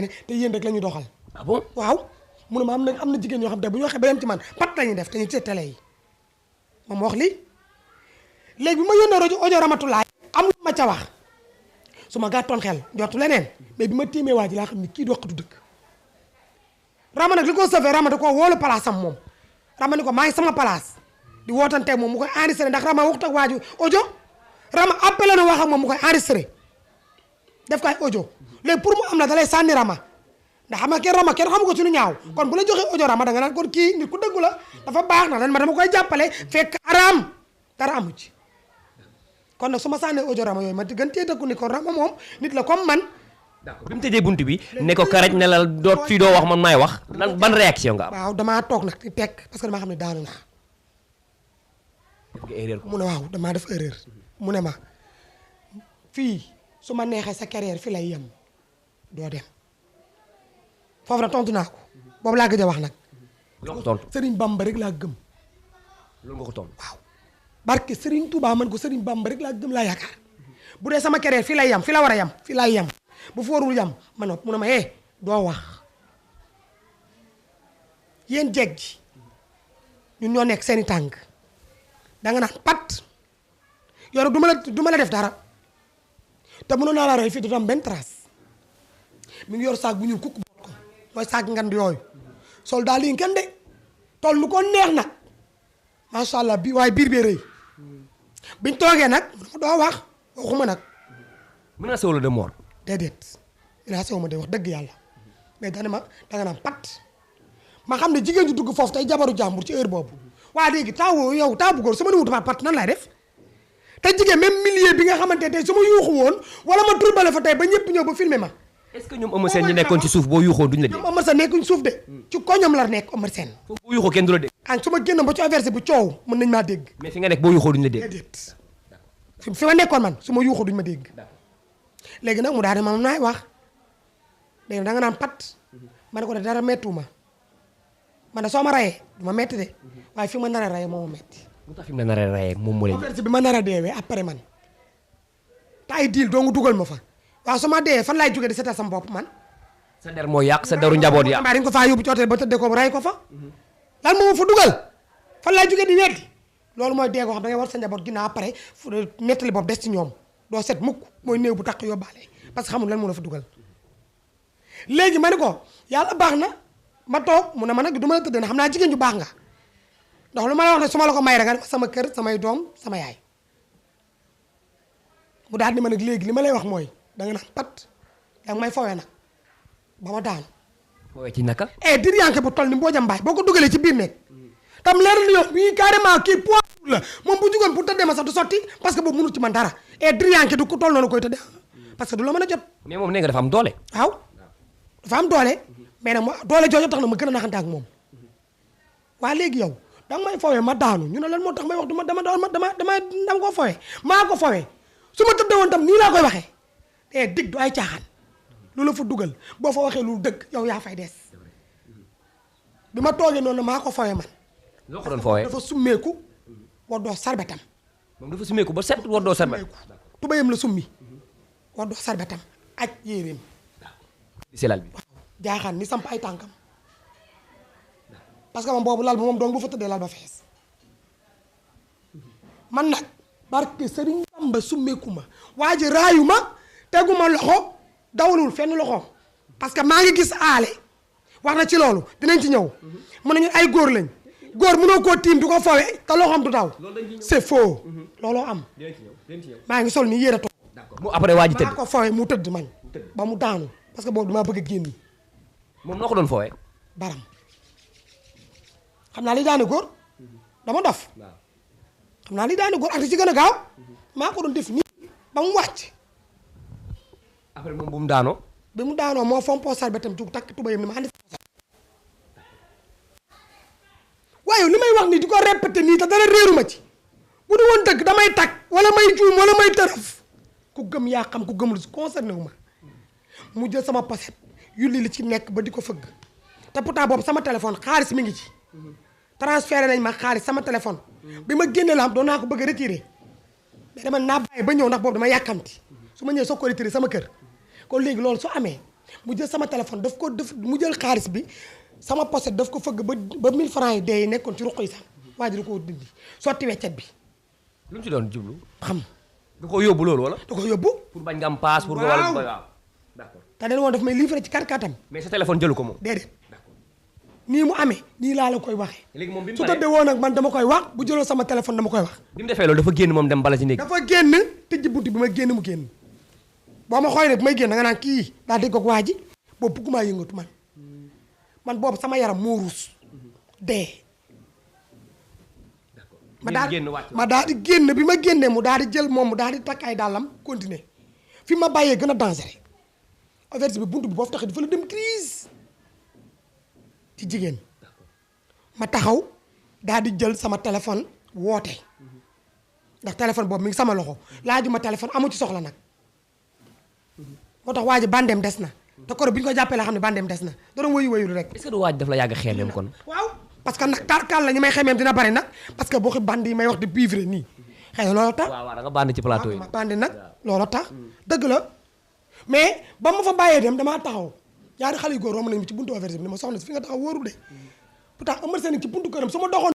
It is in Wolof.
te yéen rek la ñuy doxal. ah bon waaw mu ne ma am na jigéen ñoo xam te bu ñu waxee ba yem ci man pat la ñuy def te ñu ci télé yi moom wax lii léegi bi ma yónnee rajo audio Ramatulaay am lu ma ca wax su ma gàttoon xel jotu leneen mais bi ma tiimee waa ji laa xam ni kii doxatu dëkk Rama nag li ko safee Rama da koo wóolu place am moom Rama ni ko maa ngi sama place di wootante moom mu koy enregistré ndax Rama waxut ak waa ji audio Rama appelé na wax ak moom mu koy enregistré def ko ay audio léegi pour mu am la da lay sànni Rama ndax xam nga kenn Rama kenn xamu ko ci lu ñaaw kon bu la joxee audio Rama da nga naan kon kii nit ku dëggu la dafa baax na dama koy jàppale fekk araam dara amu ci kon nag su ma sànnee audio Rama yooyu ma gën cee dëkku ni ko Rama moom nit la comme man. d'accord bi mu tëjee bunt bi ne ko karaj ne la doo fii doo wax man maay wax lan ban réaction nga am. waaw damaa toog nag di tekk parce que damaa xam ne daanu naa. def nga erreur ko mu ne waaw damaa def erreur mu ne ma fii su ma neexee sa carrière fi lay yem doo dem foofu nag tontu naa ko boobu laa gëj a wax nag. loo ko tontu Serigne Bamba rek laa gëm. loolu nga ko tontu. waaw barke Serigne Touba man ko Serigne Bamba rek laa gëm laa yaakaar bu dee sama carrière fi lay yem fi la war a yem fi lay yem bu fa warul yem ma nopp mu ne ma doo wax yéen jeeg ji ñun ñoo nekk seeni tànk danga naan pat yow du ma la def dara te mënoon naa la rey fii du am benn trace mi ngi yor saag bu ñuul kukk boot ko mooy saag ngand yooyu sol daal yi kenn de toll lu ko neex nag macha allah bi waaye biir bee rëy biñ toogee nag doo wax waxuma nag. menacé wala de mort. déedéet menacé wu ma de wax dëgg yàlla mais danga naan pat ma xam ne jigéen ju dugg foofu tey jabaru jàmbur ci heure boobu waa léegi taawu yow taa bu góor su ma ne wutuma pat nan laay def te jigéen même milieu bi nga xamante ne tey su ma yuuxu woon wala ma turbale fa tey ba ñëpp ñëw ba filmer ma. est-ce que ñoom Eumeu Sène ñi nekkoon ci suuf boo yuuxoo duñ la dégg. ñoom Eumeu Sène nekkuñ suuf de ci koñom la nekk Eumeu Sène. foofu boo yuuxoo kenn du la dégg. ah su ma génnoon ba ci averse bu coow mën nañ maa dégg. mais fi nga nekk boo yuuxoo duñ la dégg. déedéet fi ma nekkoon man su ma yuuxoo duñ ma dégg. léegi nag mu daal di ma naay wax léegi da nga naan pat ma ne ko de dara mettuuma man de soo ma rayee du ma metti de waaye fi ma nar a rayee moo ma metti. lu tax fi mu ne nar a rayee moom moo leen. averse bi ma nar a deewee après man te ay diil doo nga dugal ma fa waaw su ma dee fan laay jógee di seetal sama bopp man. sa der moo yàq sa deru njaboot yàq. dañ ko faa yóbbu ci hôtel ba tëddee ko ray ko fa lan moo ma fa dugal fan laay jógee di wetti loolu mooy dee goo xam da ngay war sa njaboot ginnaaw après nettali boobu des ci ñoom doo set mukk mooy néew bu taq yóbbaale parce que xamul lan moo la fa dugal léegi ma ne ko yàlla baax na ma toog mu ne ma nag du ma la tëddee na xam naa jigéen ju baax nga ndax lu ma la wax ne su ma la ko may rek nga sama kër samay doom sama yaay mu daal di ma nag léegi li ma lay wax mooy danga naan pat danga may fowee nag ba ma daanu. fowee ci naka. dir yanke bu toll ni Mbodia Mbaye boo ko dugalee ci biir nekk tam leer na yow bii carrément kii poids la moom bu jugoon pour tëddee ma sax du sotti parce que boobu mënul ci man dara dir yanke du ko toll noonu koy tëddee parce que du la mën a jot. mais moom nee nga dafa am doole. waaw dafa am doole mais nag doole jooju tax na ma gën a naxante ak moom waa léegi yow danga may fowee ma daanu ñu ne lan moo tax may wax dama ko fowee maa ko fowee su ma tëddee woon tam nii laa koy waxee dig du ay caaxaan loolu la fa dugal boo fa waxee lu dëgg yow yaa fay des bi ma toogee noonu maa ko fowee man. loo ko doon fowee dafa summeeku war doo sarbetam. moom dafa summeeku ba set war doo sarbet. tubayam la summi war doo sarbetam aj yéeréem. di si lal bi. waaw jaaxaan ni samp ay tànkam parce que moom boobu lal ba moom dong bu fa tëddee lal ba fees man nag barke Sëriñ Bamba summeeku ma waa ji raayu ma teguma loxo dawalul fenn loxo parce que maa ngi gis aale wax na ci loolu dinañ ci ñëw mu ne ñu ay góor lañ góor mënoo koo tiim du ko fowe te loxoom du daw c'est faux looloo am maa ngi sol ni yéen a toog mu après waa ji tëdd maa ko fowe mu tëdd man ba mu daanu parce que boobu damaa bëgg a génn moom noo ko doon fowee. baram xam naa li daane góor dama dof xam naa li daane góor ak li ci gën a gaaw maa ko doon def nii ba mu wàcc après moom bu mu daanoo. bi mu daanoo moo fompoo sarbetam jug takk tubayam ni ma andi waaye li may wax nii di ko répété nii te dara réeru ma ci bu du woon dëgg damay tag wala may juum wala may tërëf ku gëm yaa xam ku gëmul si concerné wu ma mu jël sama poset yulli li ci nekk ba di ko fëgg te pourtant boobu sama téléphone xaalis mi ngi ci transféré nañ ma xaalis sama téléphone bi ma génnee la am doon naa ko bëgg a retiré mais dama naa bàyyi ba ñëw ndax boobu dama yàkkamti su ma ñëwee soo ko retiré sama kër kon léegi loolu su amee mu jël sama téléphone daf mu jël xaalis bi sama pochette daf ko fëgg ba 1000 francs yi dee nekkoon ci ruq yi sax waa ji da koo dindi sotti weccet bi. lu mu ci doon jublu. xam da koo yóbbu loolu wala. da ko yóbbu. pour bañ nga am paas pour nga wala waaw. d'accord te den woon daf may livré ci kàr-kàttam. mais sa téléphone jëlu ko moom. déedéet nii mu amee nii laa la koy waxee. léegi moom bi mu su tëddee woon ak man dama koy wax bu jëloo sama téléphone dama koy wax. bi mu defee loolu dafa génn moom dem bala ci néeg. dafa génn tëj buntu bi ma génn mu génn boo ma xoolee bu may génn da nga naan kii daa dégg ak waa ji boobu bëggumaa yëngatu man boobu sama yaram moo ruus dee. ma daal di génn bi ma génnee mu daal di jël moom mu daal di takk ay dàllam continuer fi ma bàyyee gën a dangereux averti bi buntu bi boo fi taxee dafa la dem crise ci jigéen ma taxaw daal di jël sama téléphone woote ndax téléphone boobu mi ngi sama loxo laaju ma téléphone amu ci soxla nag moo tax waa ji bandeem des na te koro bi ñu ko jàppee la xam ne bandeem des na dara wayu wayul rek. est-ce que du waaj daf la yàgg xeemeem kon. waaw parce que nag tarkal la ñi may xemeem dina bari nag parce que boo xi bandi yi may wax di vivre nii xëy na loolu tax. waaw waaw da nga bandi ci plateau yi. ma bandi nag loolu tax dëgg la mais ba ma fa bàyyee dem damaa taxaw ñaari xale yu góor romb nañu ci buntu Auvergne bi ne ma soxna si fi nga taxaw wóorul de pourtant Eumeu Sène ci buntu këram su ma doxoon